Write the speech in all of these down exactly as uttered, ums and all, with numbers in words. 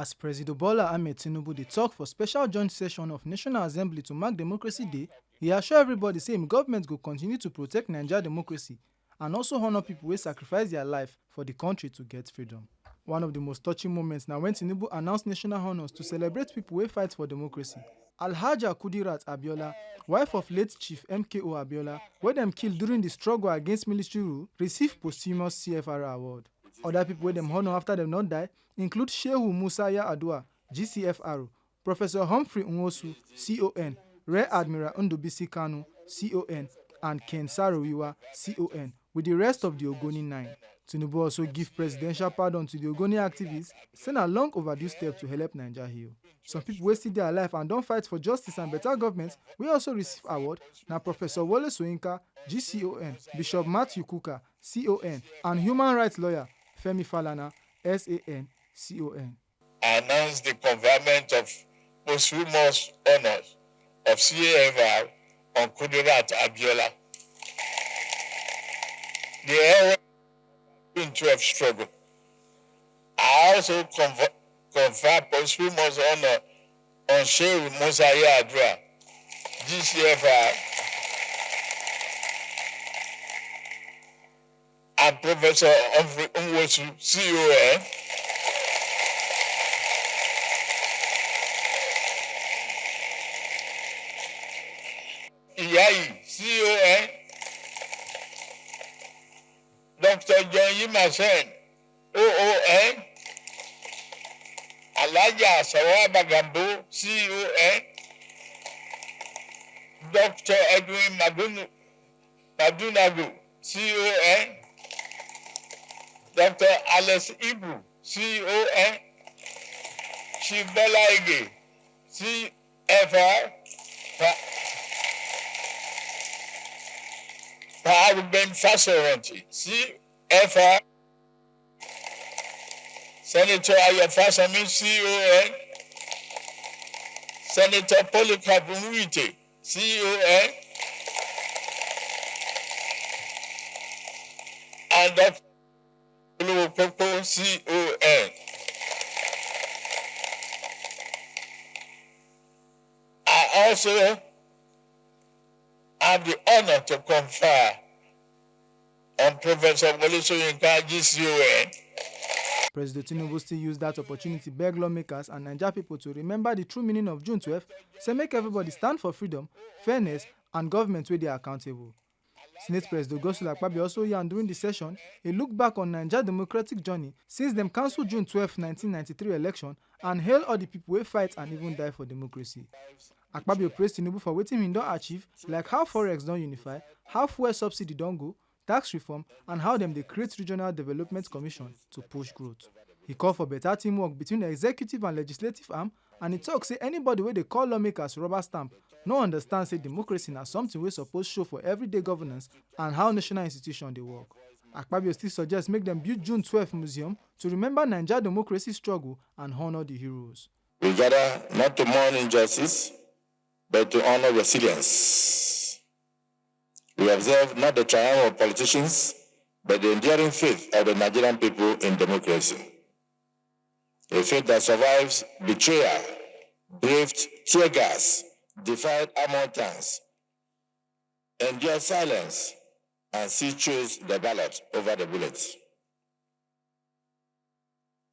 As President Bola Ahmed Tinubu dey talk for special joint session of National Assembly to mark Democracy Day, he assure everybody say im government go continue to protect Naija democracy and also honour people wey sacrifice their life for the country to get freedom. One of the most touching moments na when Tinubu announce national honours to celebrate people wey fight for democracy. Alhaja Kudirat Abiola, wife of late Chief M K O Abiola, wey dem kill during the struggle against military rule, receive posthumous C F R award. Other people wey dem honour after dem don die include Shehu Musa Yar'Adua, G C F R, Professor Humphrey Nwosu, C O N, Rear Admiral Ndubisi Kanu, C O N, and Ken Saro-Wiwa, C O N, with the rest of the Ogoni nine. Tinubu also give presidential pardon to the Ogoni activists, say na long overdue step to help Naija heal. Some people wey still dey alive and don fight for justice and better government wey also receive award na Professor Wole Soyinka, G C O N, Bishop Matthew Kukah, C O N, and human rights lawyer Femi Falana, S A N, C O N. Announce the conferment of posthumous honours of C A F R on Kudirat Abiola. The Ewe June twelve struggle. I also confer, confer posthumous honour on Shehu Musa Yar'Adua, G C F R, and Professor Humphrey Nwosu, C O N, Iyayi, C O N, Doctor John Yimasen, O O N, Alhaja Sawaba Gambo, C O N, Doctor Edwin Madunu, Madunagu, C O N, Doctor Alex Ibu, C O N, Chief Bola Ige, C F R, Pa, Pa Ruben Fasoranti, C F R, Senator Ayo Fasami, C O N, Senator Polycarp Nwite, C O N, and Doctor Oluwopopo, C O N. I also have the honour to confer on Professor Wole Soyinka, G C O N. President Tinubu still use that opportunity beg lawmakers and Naija people to remember the true meaning of June twelve, say make everybody stand for freedom, fairness, and government wey dey accountable. Senate President Godswill Akpabio also yarn during the session a look back on Naija democratic journey since dem cancel June twelve, nineteen ninety-three election and hail all the people wey fight and even die for democracy. Akpabio praise Tinubu for wetin he don achieve, like how forex don unify, how fuel subsidy don go, tax reform, and how dem dey create regional development commission to push growth. He call for better teamwork between executive and legislative arm, and he talk say anybody wey dey call lawmakers rubber stamp no understand say democracy na something wey suppose show for everyday governance and how national institution dey work. Akpabio still suggest make dem build June twelve museum to remember Naija democracy struggle and honour the heroes. We gather not to mourn injustice, but to honour resilience. We observe not the triumph of politicians, but the enduring faith of the Nigerian people in democracy. A faith that survives betrayal, braved tear gas, defied armor tanks, endured silence, and still chose the ballot over the bullet.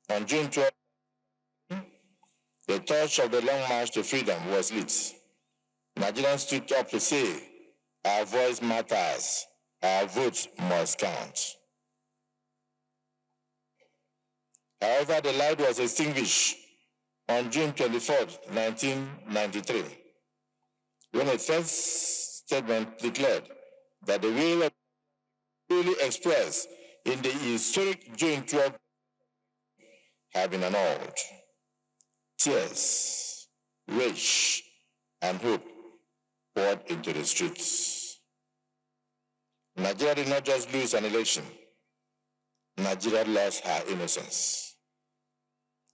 On June twelve, the torch of the long march to freedom was lit. Nigerians stood up to say, "Our voice matters, our vote must count." However, the light was extinguished on June twenty-fourth, nineteen ninety-three, when a third statement declared that the will of, really expressed in the historic June twelve had been annulled. Tears, rage, and hope poured into the streets. Nigeria did not just lose an election, Nigeria lost her innocence.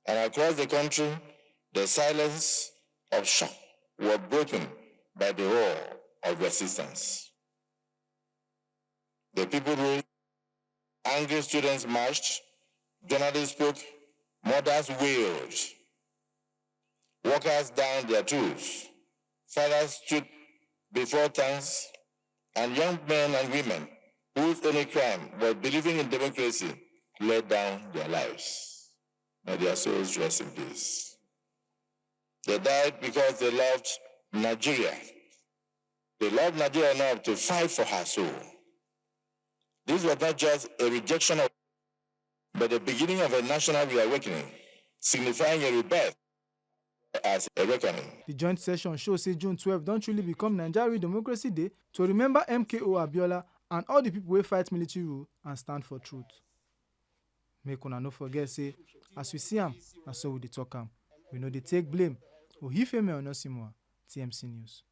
And across the country, the silence of shock were broken by the roar of resistance. The people rose, angry students marched, journalists spoke, mothers wailed, Workers down their tools. Fathers stood before tanks, and young men and women whose only crime was believing in democracy laid down their lives. May their souls rest in peace. They died because they loved Nigeria. They loved Nigeria enough to fight for her soul. This was not just a rejection of, but the beginning of a national reawakening, signifying a rebirth as a reckoning. The joint session show say June twelve don truly become Nigeria Democracy Day to remember M K O Abiola and all the people wey fight military rule and stand for truth. Make una no forget say, as we see am, na so we dey talk am. We no dey take blame. Ohifemi Onosimwa, T M C News.